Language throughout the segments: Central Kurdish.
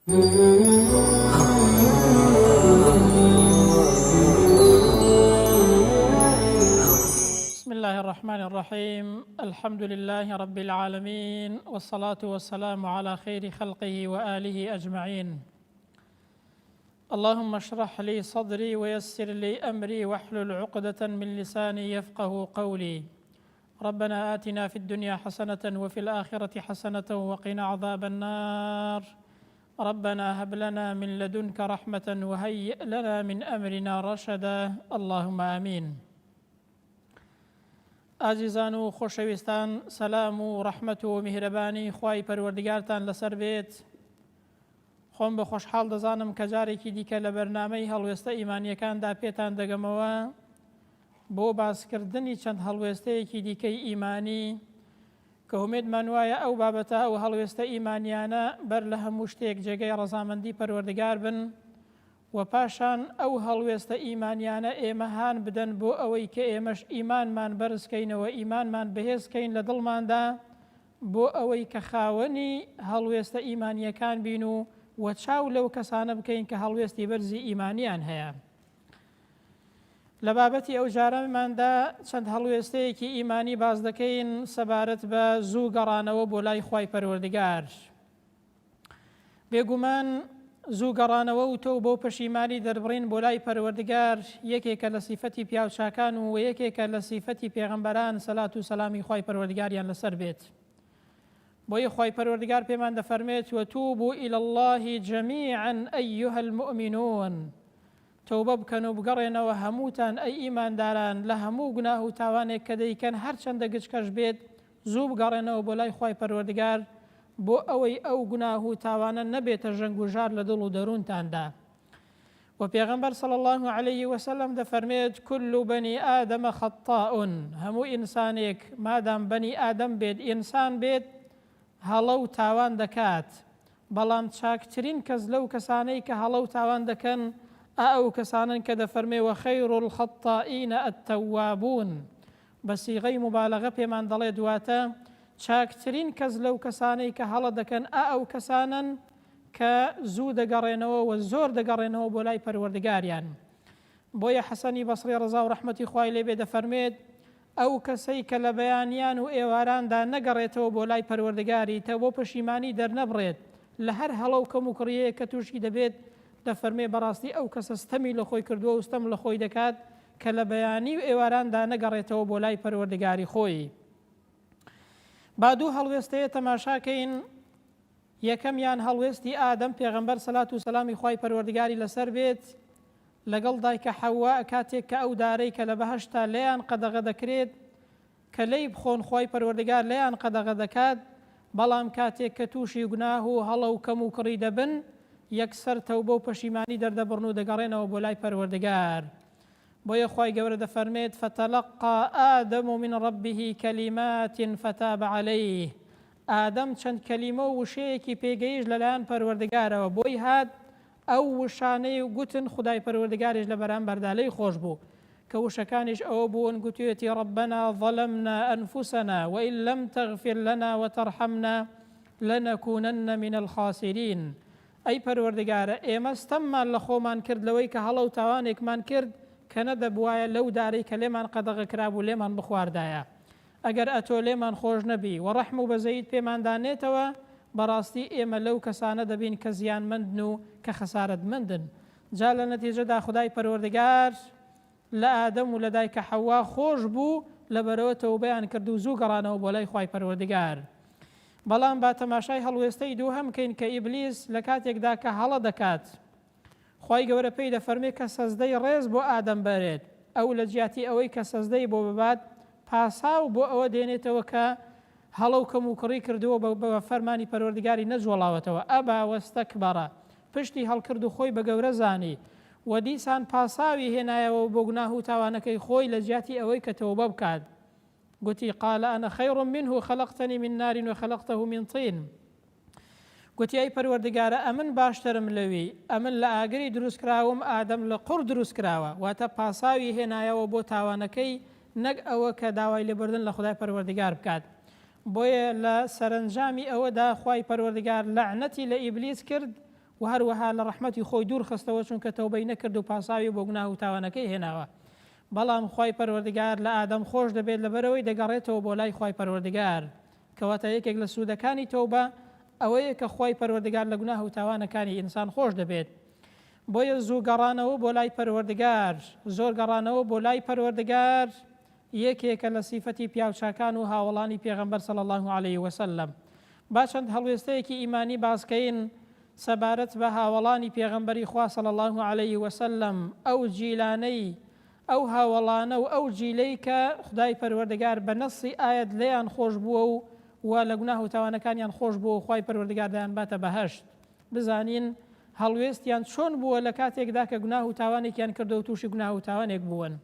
بسم الله الرحمن الرحيم الحمد لله رب العالمين والصلاة والسلام على خير خلقه وآله أجمعين اللهم اشرح لي صدري ويسر لي أمري واحلل عقدة من لساني يفقه قولي ربنا آتنا في الدنيا حسنة وفي الآخرة حسنة وقنا عذاب النار ربنا هب لنا من لدنك رحمة وهيئ لنا من أمرنا رشدا اللهم آمين ئازیزان و خۆشەویستان سەلام و ڕەحمەت و میهرەبانی خوای پەروەردگارتان لەسەر بێت خۆم بە خۆشحاڵ دەزانم کە جارێکی دیکە لە بەرنامەی هەڵوێستە ئیمانیەکاندا پێتان دەگەمەوە بۆ باسکردنی چەند هەڵوێستەیەکی دیکەی ئیمانی کە هومێدمان وایە ئەو بابەتە ئەو هەڵوێستە ئیمانیانە بەر لە هەموو شتێک جێگەی ڕەزامەندی پەروەردگار بن و پاشان ئەو هەڵوێستە ئیمانیانە ئێمە هان بدەن بۆ ئەوەی کە ئێمەش ئیمانمان بەرز کەینەوە ئیمانمان بەهێز کەین لە دڵماندا بۆ ئەوەی کە خاوەنی هەڵوێستە ئیمانیەکان بین و وە چاو لەو کەسانە بکەین کە هەڵوێستی بەرزی ئیمانیان هەیە. لە بابەتی ئەو جارەماندا چەند هەڵوێستەیەکی ئیمانی باس دەکەین سەبارەت بە زوو گەڕانەوە بۆ لای خوای پەروەردگار. بێگومان زوو گەڕانەوە و تەوبە و پەشیمانی دەربڕین بۆ لای پەروەردگار یەکێکە لە سیفەتی پیاوچاکان و یەکێکە لە سیفەتی پێغەمبەران سەلات و سەلامی خوای پەروەردگاریان لەسەر بێت. بۆیە خوای پەروەردگار پێمان دەفەرمێت وتوبوا الی اللە جمیعا ایها المؤمنون تەوبە بکەن و بگەڕێنەوە هەمووتان ئەی ئیمانداران لە هەموو گوناه و تاوانێک کە دەیکەن هەرچەندە گچکەش بێت زوو بگەڕێنەوە بۆ لای خوای پەروەردگار بۆ ئەوەی ئەو گوناه و تاوانە نەبێتە ژەنگ و ژار لە دڵ و دەروونتاندا وە پێغەمبەر صلی اللە علیه وسلم دەفەرمێت کل بنی آدم خطاء هەموو ئینسانێک مادام بەنی ئادەم بێت ئینسان بێت هەڵە و تاوان دەکات، بەڵام چاکترین کەس لەو کەسانەی کە هەڵە و تاوان دەکەن ئا ئەو کەسانەن کە دەفەرمێ وخیر الخطائین التوابون بە سیغەی موبالەغە پێمان دەڵێت واتە چاکترین کەس لەو کەسانەی کە هەڵە دەکەن ئا ئەو کەسانەن کە زوو دەگەڕێنەوە و زۆر دەگەڕێنەوە بۆ لای پەروەردگاریان بۆیە حەسەنی بەسڕی ڕەزا و ڕەحمەتی خوای لێ بێ دەفەرموێت ئەو کەسەی کە لە بەیانیان و ئێواراندا نەگەڕێتەوە بۆ لای پەروەردگاری تەوبە و پەشیمانی دەرنەبڕێت لە هەر هەڵە و کەموکوڕییەک کە تووشی دەبێت دەفەرموێ بەڕاستی ئەو کەسە ستەمی لە خۆی کردووە و ستەم لە خۆی دەکات کە لە بەیانی و ئێواراندا نەگەڕێتەوە بۆ لای پەروەردگاری خۆی. با دوو هەڵوێستەیە تەماشا کەین، یەکەمیان هەڵوێستی ئادەم پێغەمبەر سەلات و سەلامی خوای پەروەردگاری لەسەر بێت لەگەڵ دایکە حەوا کاتێک کە ئەو دارەی کە لە بەهەشتا لێیان قەدەغە دەکرێت کە لێی بخۆن خوای پەروەردگار لێیان قەدەغە دەکات بەڵام کاتێک کە تووشی گوناه و هەڵە و کەم و کڕی دەبن یەکسەر تەوبە و پەشیمانی دەردەبڕن و دەگەڕێنەوە بۆ لای پەروەردگار بۆیە خوای گەورە دەفەرمێت، فتلقی آدم من ربه کلمات فتاب علیه، ئادەم چەند کەلیمە و وشەیەکی پێگەیشت لەلایەن پەروەردگارەوە بۆی هات ئەو وشانەی گوتن خودای پەروەردگاریش لە بەرامبەردا لێی خۆش بوو کە وشەکانیش ئەوە بوون گوتویەتی ربنا ظلمنا انفسنا وان لم تغفر لنا وترحمنا لنکونن من الخاسرین ئەی پەروەردگارە ئێمە ستەممان لە خۆمان کرد لەوەی کە هەڵە و تاوانێکمان کرد کە نەدەبوایە لەو دارەی کە لێمان قەدەغە کرابوو لێمان بخواردایە ئەگەر ئەتۆ لێمان خۆش نەبی و ڕەحم و بەزەییت پێماندا نێتەوە بەڕاستی ئێمە لەو کەسانە دەبین کە زیانمەندن و کە خەسارەتمەندن جا لە نەتیجەدا خودای پەروەردگار لە ئادەم و لە دایکە حەوا خۆش بوو لەبەرئەوە تەوبەیان کرد و زوو گەڕانەوە بۆ لای خوای پەروەردگار بەڵام با تەماشای هەڵوێستەی دووهەم کەین کە ئیبلیس لە کاتێکدا کە هەڵە دەکات خوای گەورە پێی دەفەرمێ کە سەجدەی ڕێز بۆ ئادەم بەرێت ئەو لە جیاتی ئەوەی کە سەجدەی بۆ ببات پاساو بۆ ئەوە دێنێتەوە کە هەڵە و کەموکوڕی کردووە بە فەرمانی پەروەردگاری نەجوڵاوەتەوە ئەبا وەستەکبەرە پشتی هەڵکرد و خۆی بە گەورە زانی و دیسان پاساوی هێنایەوە بۆ گوناه و تاوانەکەی خۆی لە جیاتی ئەوەی کە تەوبە بکات گوتی، قال انا خیر منه خلقتنی من نار و خلقته من طین، گوتی، ئەی پەروەردگارە ئەمن باشترم لەوی، ئەمن لە ئاگری دروست کراوم ئادەم لە قوڕ دروست کراوە، واتە پاساوی هێنایەوە بۆ تاوانەکەی نەک ئەوە کە داوای لێبوردن لە خودای پەروەردگار بکات. بۆیە لە سەرەنجامی ئەوەدا خوای پەروەردگار لەعنەتی لە ئیبلیس کرد. وە هەروەها لە ڕەحمەتی خۆی دوور خستەوە چونکە تەوبەی نەکرد و پاساوی بۆ گوناه و تاوانەکەی هێناوە بەڵام خوای پەروەردگار لە ئادەم خۆش دەبێت لەبەرئەوەی دەگەڕێتەوە بۆ لای خوای پەروەردگار کەواتە یەکێک لە سوودەکانی تەوبە ئەوەیە کە خوای پەروەردگار لە گوناه و تاوانەکانی ئینسان خۆش دەبێت بۆیە زوو گەڕانەوە بۆ لای پەروەردگار زۆر گەڕانەوە بۆ لای پەروەردگار یەکێکە لە سیفەتی پیاوچاکان و هاوەڵانی پێغەمبەر صلی اللە علیە وسلم. با چەند هەڵوێستەیەکی ئیمانی باس کەین سەبارەت بە هاوەڵانی پێغەمبەری خوا صلی اللە علیە وسلم، ئەو جیلانەی ئەو هاوەڵانە و ئەو جیلەی کە خودای پەروەردگار بە نەصی ئایەت لێیان خۆش بووە و و لە گوناه و تاوانەکانیان خۆش بووە و خوای پەروەردگار دەیانباتە بەهەشت. بزانین هەڵوێستیان چۆن بووە لە کاتێکدا کە گوناه و تاوانێکیان کردووە و تووشی گوناه و تاوانێک بوون.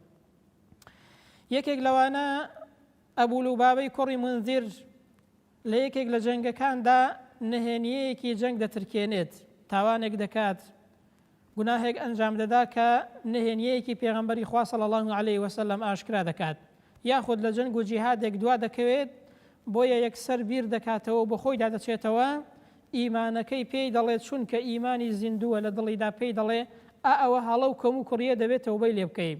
یەکێک لەوانە ئەبو لوبابەی کوڕی مونذیر لە یەکێک لە جەنگەکاندا نهێنییەیەکی جەنگ دەترکێنێت، تاوانێک دەکات، گوناهێک ئەنجام دەدا کە نهێنییەیەکی پێغەمبەری خوا صلی اللە علیه وسلم ئاشکرا دەکات، یاخود لە جەنگ و جیهادێک دوا دەکەوێت، بۆیە یەکسەر بیر دەکاتەوە و بەخۆیدا دەچێتەوە، ئیمانەکەی پێی دەڵێ چونکە ئیمانی زیندووە لە دڵیدا پێی دەڵێ ئا ئەوە هەڵە و کەموکوڕییە دەبێ تەوبەی لێ بکەی.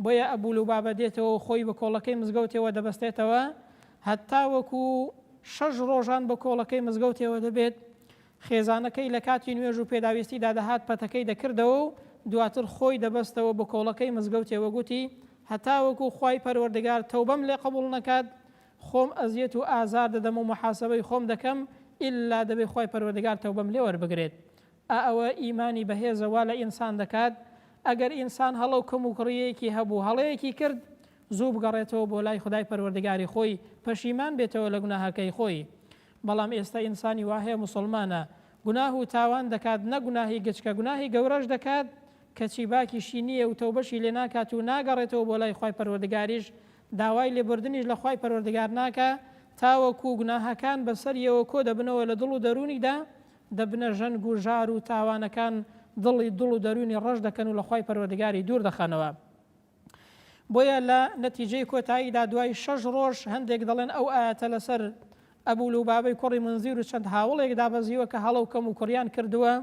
بۆیە ئەبو لوبابە دێتەوە و خۆی بە کۆڵەکەی مزگەوتێوە دەبەستێتەوە هەتاوەکو شەش ڕۆژان بە کۆڵەکەی مزگەوتێوە دەبێت، خێزانەکەی لە کاتی نوێژ و پێداویستیدا دەهات پەتەکەی دەکردەوە و دواتر خۆی دەبەستەوە بە کۆڵەکەی مزگەوتێوە گوتی هەتاوەکو خوای پەروەردگار تەوبەم لێ قبوڵ نەکات خۆم ئەزیەت و ئازار دەدەم و موحاسەبەی خۆم دەکەم ئیلا دەبێ خوای پەروەردگار تەوبەم لێ وەربگرێت ئا ئەوە ئیمانی بەهێزە وا لە ئینسان دەکات ئەگەر ئینسان هەڵە و کەموکوڕییەکی هەبوو هەڵەیەکی کرد زوو بگەڕێتەوە بۆ لای خودای پەروەردگاری خۆی پەشیمان بێتەوە لە گوناهەکەی خۆی بەڵام ئێستا ئینسانی وا هەیە موسڵمانە گوناه و تاوان دەکات نە گوناهی گچکە گوناهی گەورەش دەکات کەچی باکیشی نییە و تەوبەشی لێ ناکات و ناگەڕێتەوە بۆ لای خوای پەروەردگاریش داوای لێبوردنیش لە خوای پەروەردگار ناکا تاوەکو گوناهەکان بەسەریەوە کۆدەبنەوە لە دڵ و دەروونیدا دەبنە ژەنگ و ژار و تاوانەکان دڵی دڵ و دەروونی ڕەش دەکەن و لە خوای پەروەردگاری دوور دەخەنەوە. بۆیە لە نەتیجەی کۆتاییدا دوای شەش ڕۆژ هەندێک دەڵێن ئەو ئایەتە لەسەر ئەبو لوبابەی کوڕی مونزیر و چەند هاوڵێک دابەزیوە کە هەڵە و کەم و کوڕیان کردووە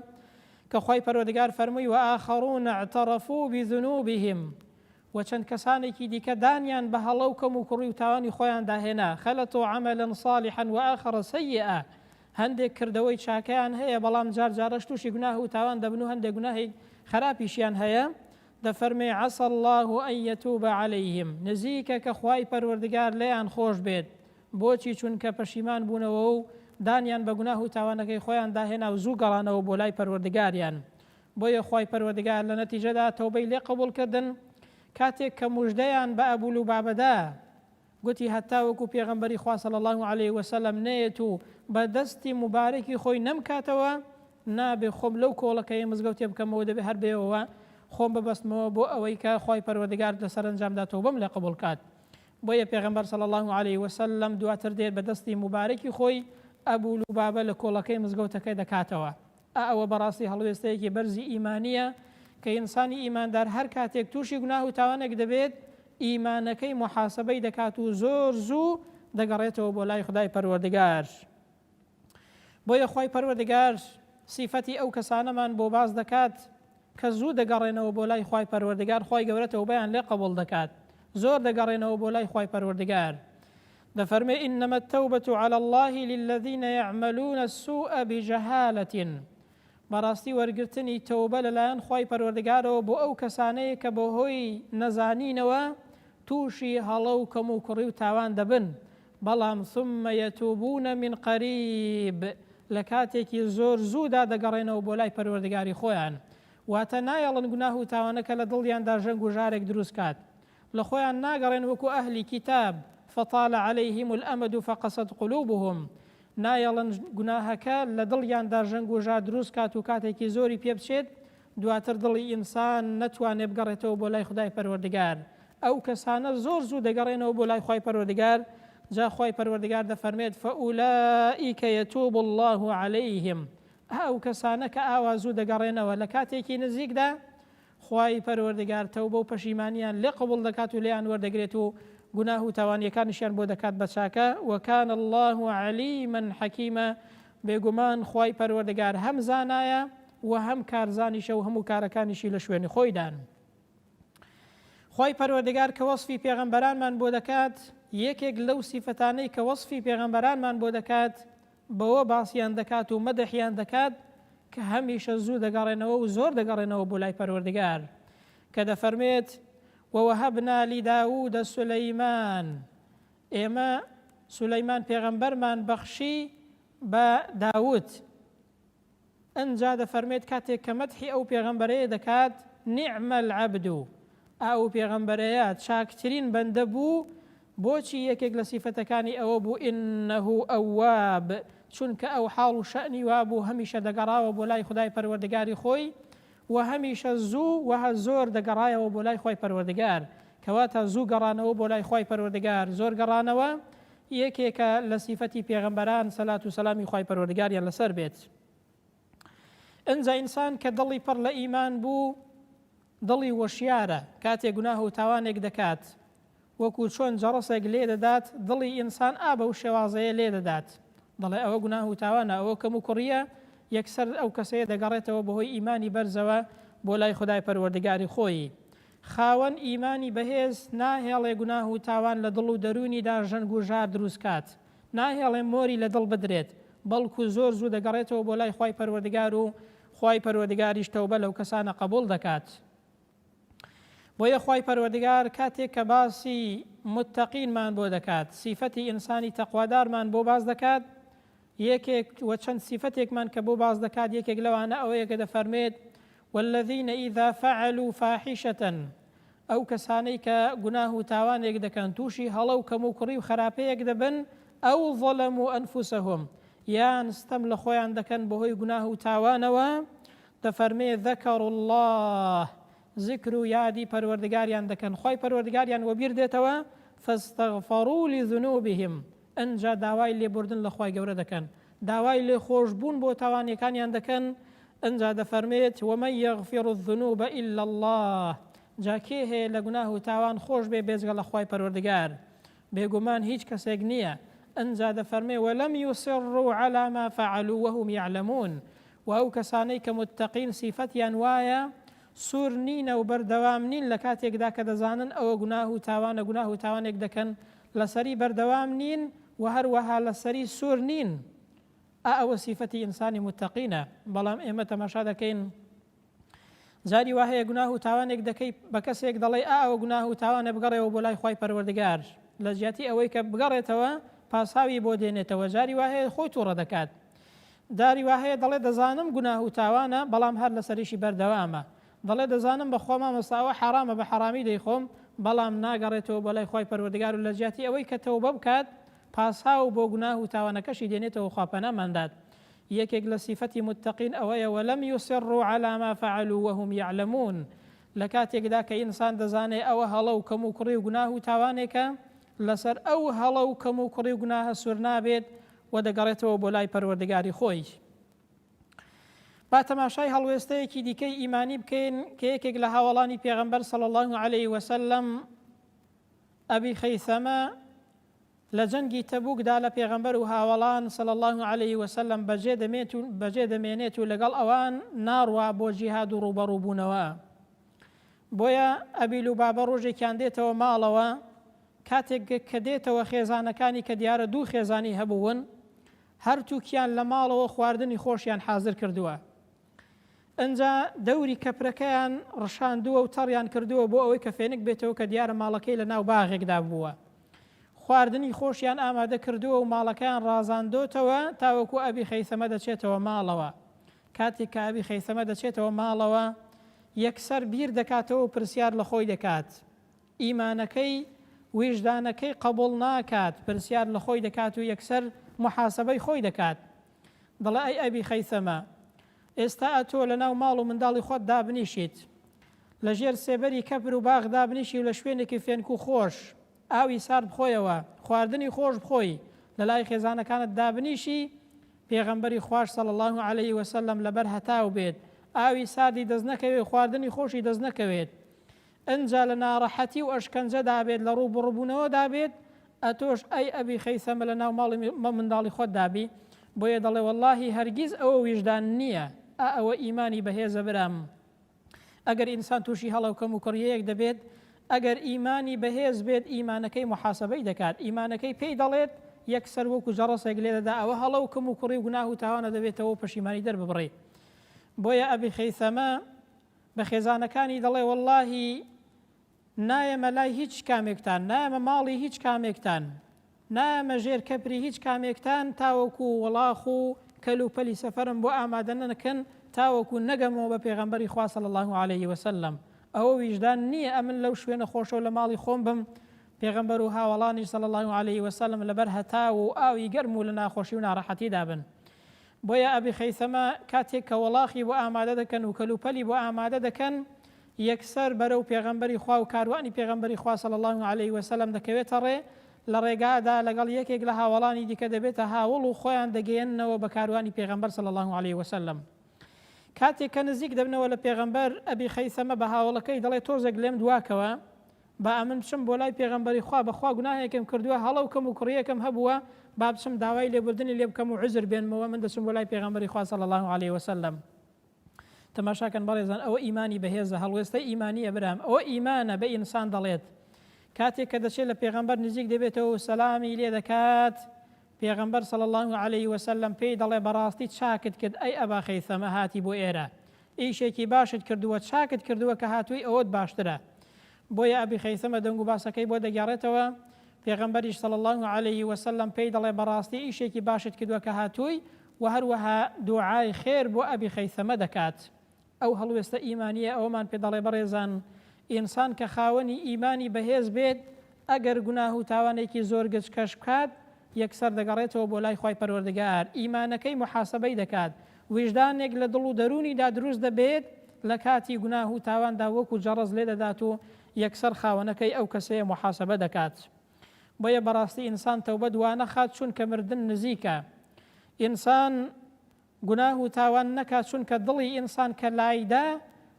کە خوای پەروەردگار فەرمووی وآخرون اعترفوا بذنوبهم وە چەند کەسانێکی دیکە دانیان بە هەڵە و کەم و کوڕی و تاوانی خۆیاندا هێنا، خلطوا عملا صالحا وآخر سیئا، هەندێک کردەوەی چاکەیان هەیە بەڵام جار جارەش تووشی گوناه و تاوان دەبن و هەندێک گوناهی خراپیشیان هەیە، دەفەرمێ، عسى اللە ان یتوب علیهم، نزیکە کە خوای پەروەردگار لێیان خۆش بێت، بۆچی چونکە پەشیمان بوونەوە و دانیان بە گوناه و تاوانەکەی خۆیاندا هێنا و زوو گەڕانەوە بۆ لای پەروەردگاریان. بۆیە خوای پەروەردگار لە نەتیجەدا تەوبەی لێ قبوڵ کردن، کاتێک کە موژدەیان بە ئەبو لوبابە دا، گوتی هەتاوەکو پێغەمبەری خوا صلی اللە علیە وسلم نەیەت و بە دەستی موبارەکی خۆی نەمکاتەوە، نابێ خۆم لەو کۆڵەکەیە مزگەوتێ بکەمەوە دەبێ هەر بێوەوە خۆم ببەستمەوە بۆ ئەوەی کە خوای پەروەردگار لە سەرەنجامدا تەوبەم لێ قبوڵ کات. بۆیە پێغەمبەر صلی اللە علیە وسلم دواتر دێت بە دەستی موبارەکی خۆی ئەبو لوبابە لە کۆڵەکەی مزگەوتەکە دەکاتەوە. ئا ئەوە بەڕاستی هەڵوێستەیەکی بەرزی ئیمانییە کە ئینسانی ئیماندار هەر کاتێک تووشی گوناه و تاوانێک دەبێت ئیمانەکەی موحاسەبەی دەکات و زۆر زوو دەگەڕێتەوە بۆ لای خودای پەروەردگار. بۆیە خوای پەروەردگار سیفەتی ئەو کەسانەمان بۆ باس دەکات کە زوو دەگەڕێنەوە بۆ لای خوای پەروەردگار خوای گەورە تەوبەیان لێ قبوڵ دەکات زۆر دەگەڕێنەوە بۆ لای خوای پەروەردگار دەفەرمێ انما التوبة علی اللە للذین یعملون السوء بجهالة بەڕاستی وەرگرتنی تەوبە لەلایەن خوای پەروەردگارەوە بۆ ئەو کەسانەیە کە بەهۆی نەزانینەوە تووشی هەڵە و کەموکوڕی و تاوان دەبن بەڵام ثم یتوبون من قریب لە کاتێکی زۆر زوودا دەگەڕێنەوە بۆ لای پەروەردگاری خۆیان واتە نایەڵن گوناه و تاوانەکە لە دڵیاندا ژەنگ و ژارێک دروست کات لە خۆیان ناگەڕێن وەکو ئەهلی کیتاب فطال علیهم الامد فقست قلوبهم نایەڵن گوناهەکە لە دڵیاندا ژەنگ و ژار دروست کات و کاتێکی زۆری پێ بچێت دواتر دڵی ئینسان نەتوانێ بگەڕێتەوە بۆ لای خودای پەروەردگار ئەو کەسانە زۆر زوو دەگەڕێنەوە بۆ لای خوای پەروەردگار جا خوای پەروەردگار دەفەرمێت فأولئک یتوب اللە علیهم ئەو کەسانە کە ئاوا زوو دەگەڕێنەوە لە کاتێکی نزیکدا خوای پەروەردگار تەوبە و پەشیمانیان لێ قبوڵ دەکات و لێیان وەردەگرێت و گوناه و تاوانیەکانیشیان بۆ دەکات بە چاکە، وکان اللە علیما حکیما، بێگومان خوای پەروەردگار هەم زانایە و هەم کارزانیشە و هەموو کارەکانیشی لە شوێنی خۆیدان. خوای پەروەردگار کە وەسفی پێغەمبەرانمان بۆ دەکات، یەکێک لەو سیفەتانەی کە وەسفی پێغەمبەرانمان بۆ دەکات، بەوە باسیان دەکات و مەدحیان دەکات کە هەمیشە زوو دەگەڕێنەوە و زۆر دەگەڕێنەوە بۆ لای پەروەردگار کە دەفەرموێت، ووهبنا لداود سلیمان، ئێمە سولەیمان پێغەمبەرمان بەخشی بە داود. ئنجا دەفەرموێت کاتێک کە مەدحی ئەو پێغەمبەرەیە دەکات، نعم العبد، ئا ئەو پێغەمبەرەیە چاکترین بەندە بوو، بۆچی یەکێک لە سیفەتەکانی ئەوە بوو، انه اواب، چونکە ئەو حاڵ و شەئنی وابوو هەمیشە دەگەڕاوە بۆ لای خودای پەروەردگاری خۆی و هەمیشە زوو و زۆر دەگەڕایەوە بۆ لای خوای پەروەردگار، کەواتە زوو گەڕانەوە بۆ لای خوای پەروەردگار زۆر گەڕانەوە یەکێکە لە سیفەتی پێغەمبەران سەلات و سەلامی خوای پەروەردگاریان لەسەر بێت. ئنجا ئینسان کە دڵی پڕ لە ئیمان بوو دڵی وەشیارە کاتێ گوناه و تاوانێک دەکات وەکو چۆن جەڕەسێک لێ دەدات دڵی ئینسان ئا بەو شێوازەیە لێ دەدات دەڵێ ئەوە گوناه و تاوانە ئەوە کەم و کوڕیە یەکسەر ئەو کەسەیە دەگەڕێتەوە بەهۆی ئیمانی بەرزەوە بۆ لای خودای پەروەردگاری خۆی خاوەن ئیمانی بەهێز ناهێڵێ گوناه و تاوان لە دڵ و دەروونیدا ژەنگ و ژار دروست کات، ناهێڵێ مۆری لە دڵ بدرێت، بەڵکو زۆر زوو دەگەڕێتەوە بۆ لای خوای پەروەردگار و خوای پەروەردگاریش تەوبە لەو کەسانە قەبوڵ دەکات. بۆیە خوای پەروەردگار کاتێک کە باسی متەقینمان بۆ دەکات، سیفەتی ئینسانی تەقوادارمان بۆ باس دەکات، یەکێک و چەند سیفەتێکمان کە بۆ باس دەکات یەکێک لەوانە ئەوەیە کە دەفەرموێت، والذین اذا فعلوا فاحشە، ئەو کەسانەی کە گوناه و تاوانێک دەکەن تووشی هەڵە و کەموکوڕی و خراپەیەک دەبن، او ظلموا انفسهم، یان ستەم لە خۆیان دەکەن بەهۆی گوناه و تاوانەوە، دەفەرمێ، ذکروا اللە، زیکر و یادی پەروەردگاریان دەکەن، خوای پەروەردگاریان وەبیر دێتەوە، فاستغفروا لذنوبهم، ئنجا داوای لێبوردن لە خوای گەورە دەکەن، داوای لێخۆشبوون بۆ تاوانیەکانیان دەکەن، ئنجا دەفەرمێت، ومن یغفر الذنوب الا اللە، جا کێ هەیە لە گوناه و تاوان خۆش بێ بێجگە لە خوای پەروەردگار؟ بێگومان هیچ کەسێک نیە، ئنجا دەفەرمێ، ولم یصروا علی ما فعلوا وهم یعلمون، وە ئەو کەسانەی کە متەقین سیفەتیان وایە سوور نینە و بەردەوام نین لە کاتێکدا کە دەزانن ئەوە گوناه و تاوانە گوناه و تاوانێک دەکەن لەسەری بەردەوام نین و هەروەها لەسەری سوور نین ئا ئەوە سیفەتی ئینسانی متەقینە بەڵام ئێمە تەماشا دەکەین جاری وا هەیە گوناه و تاوانێک دەکەی بە کەسێک دەڵێ ئا ئەوە گوناه و تاوانە بگەڕێەوە بۆ لای خوای پەروەردگار لە جیاتی ئەوەی کە بگەڕێتەوە پاساوی بۆ دێنێتەوە جاری وا هەیە خۆی تووڕە دەکات جاری وا هەیە دەڵێ دەزانم گوناه و تاوانە بەڵام هەر لەسەریشی بەردەوامە دەڵێ دەزانم بەخوا مامۆستا ئەوە حەرامە بە حەرامی دەیخۆم بەڵام ناگەڕێتەوە بۆ لای خوای پەروەردگار و لەجیاتی ئەوەی کە تەوبە بکات پاساو بۆ گوناه و تاوانەکەشی دێنێتەوە خوا پەنامان دات یەکێک لە سیفەتی متەقین ئەوەیە ولم یصروا علی ما فعلوا وهم یعلمون لە کاتێکدا کە ئینسان دەزانێ ئەوە هەڵە و کەموکوڕی و گوناه و تاوانێکە لەسەر ئەو هەڵە و کەموکوڕی و گوناهە سوور نابێت و دەگەڕێتەوە بۆ لای پەروەردگاری خۆی. با تەماشای هەڵوێستەیەکی دیکەی ئیمانی بکەین کە یەکێک لە هاوەڵانی پێغەمبەر صلی اللە علیه وسلم ئەبی خەیثەمە لە جەنگی تەبوکدا لە پێغەمبەر و هاوەڵان صلی اللە علیه وسلم بەجێ دەمێت و بەجێ دەمێنێت و لەگەڵ ئەوان ناڕوا بۆ جیهاد و ڕووبەڕووبوونەوە بۆیە ئەبی لوبابە ڕۆژێکیان دێتەوە ماڵەوە کاتێک کە دێتەوە خێزانەکانی کە دیارە دوو خێزانی هەبوون هەرتووکیان لە ماڵەوە خواردنی خۆشیان حازر کردووە. ئنجا دەوری کەپرەکەیان ڕشاندووە و تەڕیان کردووە بۆ ئەوەی کە فێنک بێتەوە کە دیارە ماڵەکەی لە ناو باغێکدا بووە. خواردنی خۆشیان ئامادە کردووە و ماڵەکەیان ڕازاندۆتەوە تاوەکو ئەبی خەیسەمە دەچێتەوە ماڵەوە. کاتێک کە ئەبی خەیسەمە دەچێتەوە ماڵەوە یەکسەر بیر دەکاتەوە و پرسیار لە خۆی دەکات. ئیمانەکەی، ویژدانەکەی قبوڵ ناکات، پرسیار لە خۆی دەکات و یەکسەر موحاسەبەی خۆی دەکات. دەڵێ ئەی ئەبی خەیسەمە، ئێستا ئەتۆ لەناو ماڵ و منداڵی خۆت دابنیشیت، لە ژێر سێبەری کەپر و باخ دابنیشی و لە شوێنێکی فێنک و خۆش، ئاوی سارد بخۆیەوە، خواردنی خۆش بخۆی، لەلای خێزانەکانت دابنیشی، پێغەمبەری خواش صلی اللە علیە وسلم لەبەر هەتاو بێت، ئاوی ساردی دەست نەکەوێ و خواردنی خۆشی دەست نەکەوێت. ئنجا لە ناڕەحەتی و ئەشکەنجەدا بێت لە ڕووبڕووبوونەوەدا بێت، ئەتۆش ئەی ئەبی خەیسەمە لە ناو ماڵی منداڵی خۆتدا بی، بۆیە دەڵێ وەڵاهی هەرگیز ئەوە ویژدان نییە. ئا ئەوە ئیمانی بەهێزە برام. ئەگەر ئینسان تووشی هەڵە و کەموکوڕییەک دەبێت، ئەگەر ئیمانی بەهێز بێت ئیمانەکەی موحاسەبەی دەکات، ئیمانەکەی پێی دەڵێت، یەکسەر وەکو جەڕەسێک لێدەدا ئەوە هەڵە و کەموکوڕی و گوناه و تاوانە دەبێتەوە و پەشیمانی دەرببڕی. بۆیە ئەبی خەیسەمە بە خێزانەکانی دەڵێ وەڵڵاهی نایەمە لای هیچ کامێکتان، نایەمە ماڵی هیچ کامێکتان، نایەمە ژێر کەپری هیچ کامێکتان تاوەکو وڵاخ و کەل و پەلی سەفەرم بۆ ئامادە نەکەن تاوەکو نەگەمەوە بە پێغەمبەری خوا صلی اللە علیه وسلم ئەوە ویژدان نییە ئەمن لەو شوێنە خۆشەو لە ماڵی خۆم بم پێغەمبەر و هاوەڵانیش صلی اللە علیه وسلم لەبەر هەتاو و ئاوی گەرم و لە ناخۆشی و ناڕەحەتیدا بن بۆیە ئەبی خەیسەمە کاتێک کە وەڵاخی بۆ ئامادە دەکەن و کەلوپەلی بۆ ئامادە دەکەن یەکسەر بەرەو پێغەمبەری خوا و کاروانی پێغەمبەری خوا صلی اللە علیه وسلم دەکەوێتە ڕێ، لە ڕێگادا لەگەڵ یەکێک لە هاوەڵانی دیکە دەبێتە هاوەڵ و خۆیان دەگەیەننەوە بە کاروانی پێغەمبەر صلی اللە علیه وسلم. کاتێک کە نزیک دەبنەوە لە پێغەمبەر، ئەبی خەیسەمە بە هاوەڵەکەی دەڵێ تۆزێک لێم دواکەوە با ئەمن بچم بۆ لای پێغەمبەری خوا، بەخوا گوناهێکم کردووە، هەڵە و کەموکوڕییەکم هەبووە، با بچم داوای لێبوردنی لێ بکەم و عوزر بێنمەوە، من دەچم بۆ لای پێغەمبەری خوا صلی اللە علیه وسلم. تەماشاکەن بەڕێزان ئەوە ئیمانی بەهێزە هەڵوێستەی ئیمانیە برام ئەوە ئیمانە بە ئینسان دەڵێت کاتێک کە دەچێت لە پێغەمبەر نزیک دەبێتەوە و سەلامی لێ دەکات پێغەمبەر صلی الله علیه وسلم پێی دەڵێ بەڕاستی چاکت کرد ئەی ئەبا خەیثەمە هاتی بۆ ئێرە ئیشێکی باشت کردووە چاکت کردووە کە هاتووی ئەوەت باشترە بۆیە ئەبی خەیثەمە دەنگ و باسەکەی بۆ دەگێڕێتەوە پێغەمبەریش صلی اللە علیه وسلم پێی دەڵێ بەڕاستی ئیشێکی باشت کردووە کە هاتووی وە هەروەها دوعای خێر بۆ ئەبی خەیثەمە دەکات. ئەو هەڵوێستە ئیمانییە ئەوەمان پێ دەڵێ بەڕێزان ئینسان کە خاوەنی ئیمانی بەهێز بێت ئەگەر گوناه و تاوانێکی زۆر گچکەش بکات یەکسەر دەگەڕێتەوە بۆ لای خوای پەروەردگار ئیمانەکەی موحاسەبەی دەکات ویژدانێک لە دڵ و دەروونیدا دروست دەبێت لە کاتی گوناه و تاواندا وەکو جەڕەس لێدەدات و یەکسەر خاوەنەکەی ئەو کەسەیە موحاسەبە دەکات. بۆیە بەڕاستی ئینسان تەوبە دوانەخات چونکە مردن نزیکە. ئینسان گوناه و تاوان نەکات چونکە دڵی ئینسان کە لایدا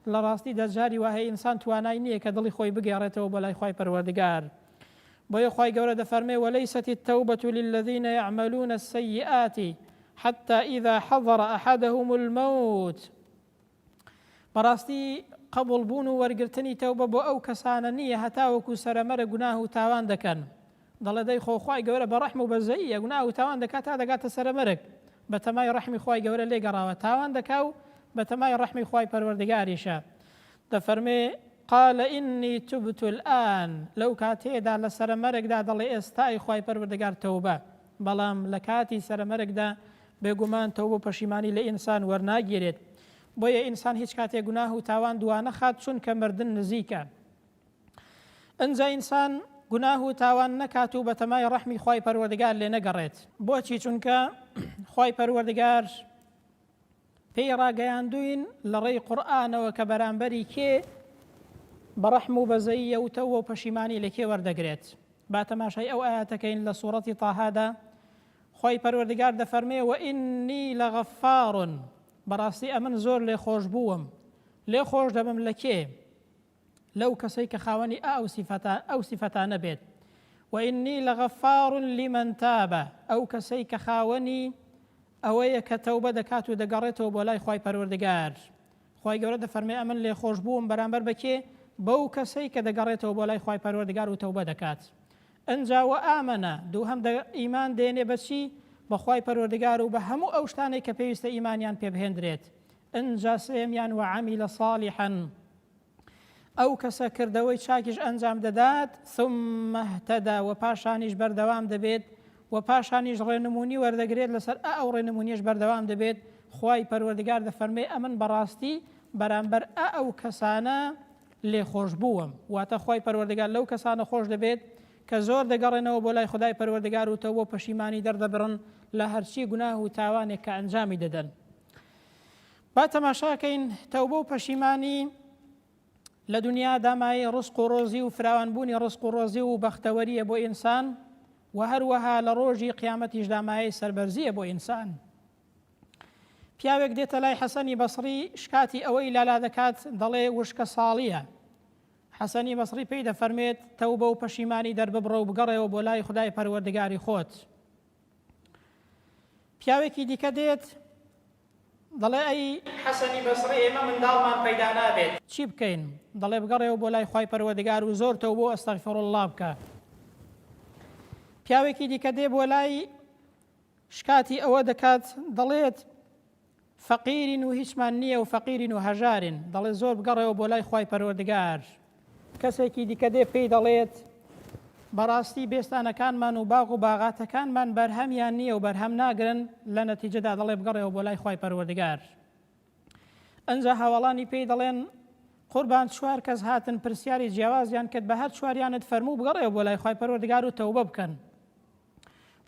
لە ڕاستیدا جاری وا هەیە ئینسان توانای نییە کە دڵی خۆی بگێڕێتەوە بۆ لای خوای پەروەردگار. بۆیە خوای گەورە دەفەرمێ وليست التوبة للذین يعملون السيئات حتى إذا حضر أحدهم الموت بەڕاستی قبوڵ بوون و وەرگرتنی تەوبە بۆ ئەو کەسانە نییە هەتاوەکو سەرەمەرە گوناه و تاوان دەکەن دەڵێ دەی خۆ خوای گەورە بە ڕەحم و بەزەییە گوناه و تاوان دەکات تا دەگاتە سەرەمەرگ بەتەمای ڕەحمی خوای گەورە لێگەڕاوە تاوان دەکا و بەتەمای ڕەحمی خوای پەروەردگاریشە دەفەرمێ قال إني تبت الآن لەو کاتەیەدا لە سەرەمەرگدا دەڵێ ئێستای خوای پەروەردگار تەوبە بەڵام لە کاتی سەرەمەرگدا بێگومان تەوبە و پەشیمانی لە ئینسان وەرناگیرێت بۆیە ئینسان هیچ کاتێک گوناه و تاوان دوانەخات چونکە مردن نزیکە ئنجا ئینسان گوناه و تاوان نەکات و بەتەمای ڕەحمی خوای پەروەردگار لێ نەگەڕێت بۆچی چونکە خوای پەروەردگار پێی ڕاگەیاندووین لە ڕێی قورئانەوە کە بەرامبەری کێ بە ڕەحم و بەزەییە و تەوبە و پەشیمانی لە کێ وەردەگرێت. با تەماشای ئەو ئایەتەکەین لە سوڕەتی طاهادا خوای پەروەردگار دەفەرمێ وإنی لغفار بەڕاستی ئەمن زۆر لێخۆشبووم لێخۆش دەبم لە کێ؟ لەو کەسەی کە خاوەنی ئا ئەو سیفەتە ئەو سیفەتانە بێت وإنی لغفار لمن تاب ئەو کەسەی کە خاوەنی ئەوەیە کە تەوبە دەکات و دەگەڕێتەوە بۆ لای خوای پەروەردگار خوای گەورە دەفەرمێ ئەمن لێخۆشبووم بەرامبەر بە کێ بەو کەسەی کە دەگەڕێتەوە بۆ لای خوای پەروەردگار و تەوبە دەکات ئنجا وآمن دووهەم دە ئیمان دێنێ بە چی بە خوای پەروەردگار و بە هەموو ئەو شتانەی کە پێویستە ئیمانیان پێ بهێندرێت ئنجا سێیەمیان وعمل صالحا ئەو کەسە کردەوەی چاکیش ئەنجام دەدات ثم اهتدى و پاشانیش بەردەوام دەبێت و پاشانیش ڕێنمونی وەردەگرێت لەسەر ئە ئەو ڕێنمونیش بەردەوام دەبێت خوای پەروەردگار دەفەرمێ ئەمن بەڕاستی بەرامبەر ئە ئەو کەسانە لێخۆشبووم واتە خوای پەروەردگار لەو کەسانە خۆش دەبێت کە زۆر دەگەڕێنەوە بۆ لای خودای پەروەردگار و تەوبە و پەشیمانی دەردەبڕن لە هەرچی گوناه و تاوانێک کە ئەنجامی دەدەن. با تەماشاکەین تەوبە و پەشیمانی لە دنیادا مایەی ڕزق و ڕۆزی و فراوانبوونی ڕزق و ڕۆزی و بەختەوەریە بۆ ئینسان و هەروەها لە ڕۆژی قیامەتیشدا مایەی سەربەرزیە بۆ ئینسان. پیاوێک دێتە لای حەسەنی بەسڕی شکاتی ئەوەی لالا دەکات دەڵێ وشکە ساڵیە. حەسەنی بەسڕی پێی دەفەرمێت تەوبە و پەشیمانی دەرببڕە و بگەڕێوە بۆ لای خودای پەروەردگاری خۆت. پیاوێکی دیکە دێت. دەڵێ ئەی حەسەنی بەسڕی ئێمە منداڵمان پەیدا نابێت چی بکەین؟ دەڵێ بگەڕێوە بۆ لای خوای پەروەردگار و زۆر تەوبە و استغفر اللە بکە. پیاوێکی دیکە دێ بۆ لای شکاتی ئەوە دەکات دەڵێت فەقیرین و هیچمان نییە و فەقیرین و هەژارین دەڵێ زۆر بگەڕێوە بۆ لای خوای پەروەردگار. کەسێکی دیکە دێ پێی دەڵێت، بەڕاستی بێستانەکانمان و باغ و باغاتەکانمان بەرهەمیان نییە و بەرهەم ناگرن، لە نەتیجەدا دەڵێ بگەڕێوە بۆ لای خوای پەروەردگار. ئنجا هاوەڵانی پێی دەڵێن، قوربان چوار کەس هاتن پرسیاری جیاوازیان کرد بە هەر چواریانت فەرموو بگەڕێوە بۆ لای خوای پەروەردگار و تەوبە بکەن.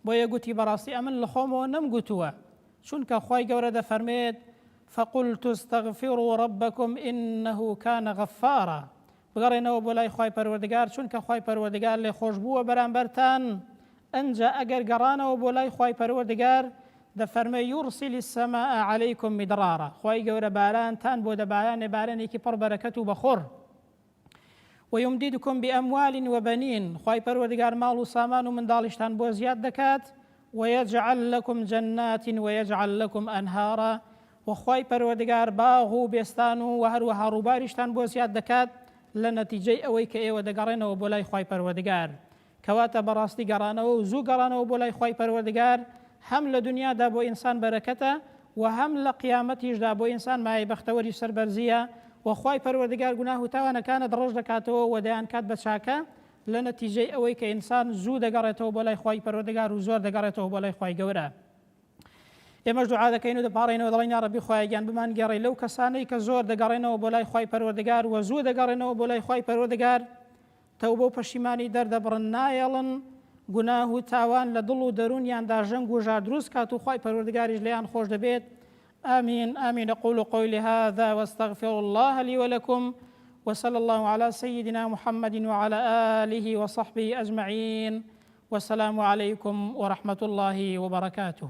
بۆیە گوتی بەڕاستی ئەمن لەخۆمەوە نەمگوتووە، چونکە خوای گەورە دەفەرموێت، فقلت استغفروا ربکم انه کان غفارا، بگەڕێنەوە بۆ لای خوای پەروەردگار چونکە خوای پەروەردگار لێخۆشبووە بەرامبەرتان، ئنجا ئەگەر گەڕانەوە بۆ لای خوای پەروەردگار دەفەرموێ، یرسل السماء علیکم مدرارا، خوای گەورە بارانتان بۆ دەبارانێ بارانێکی پڕ بەرەکەت و بەخوڕ. ویمددکم باموال وبنین، خوای پەروەردگار ماڵ و سامان و منداڵیشتان بۆ زیاد دەکات، ویجعل لکم جنات ویجعل لکم انهارا، وە خوای پەروەردگار باغ و بێستان و وە هەروەها ڕووباریشتان بۆ زیاد دەکات لە نەتیجەی ئەوەی کە ئێوە دەگەڕێنەوە بۆ لای خوای پەروەردگار. کەواتە بەڕاستی گەڕانەوە و زوو گەڕانەوە بۆ لای خوای پەروەردگار هەم لە دونیادا بۆ ئینسان بەرەکەتە و هەم لە قیامەتیشدا بۆ ئینسان مایەی بەختەوەری سەربەرزییە و خوای پەروەردگار گوناه و تاوانەکانت ڕەش دەکاتەوە و دەیانکات بە چاکە لە نەتیجەی ئەوەی کە ئینسان زوو دەگەڕێتەوە بۆ لای خوای پەروەردگار و زۆر دەگەڕێتەوە بۆ لای خوای گەورە. ئێمەش دوعا دەکەین و دەپاڕێینەوە دەڵێین یاڕەبی خوایە گیان بمانگێڕی لەو کەسانەی کە زۆر دەگەڕێنەوە بۆ لای خوای پەروەردگار و زوو دەگەڕێنەوە بۆ لای خوای پەروەردگار تەوبە و پەشیمانی دەردەبڕن نایەڵن گوناه و تاوان لە دڵ و دەروونیاندا ژەنگ و ژار دروست کات و خوای پەروەردگاریش لێیان خۆش دەبێت آمین آمین اقول قولي هذا واستغفر الله لي ولكم وصلى الله على سيدنا محمد وعلى آله وصحبه أجمعين والسلام عليكم ورحمة الله وبركاته.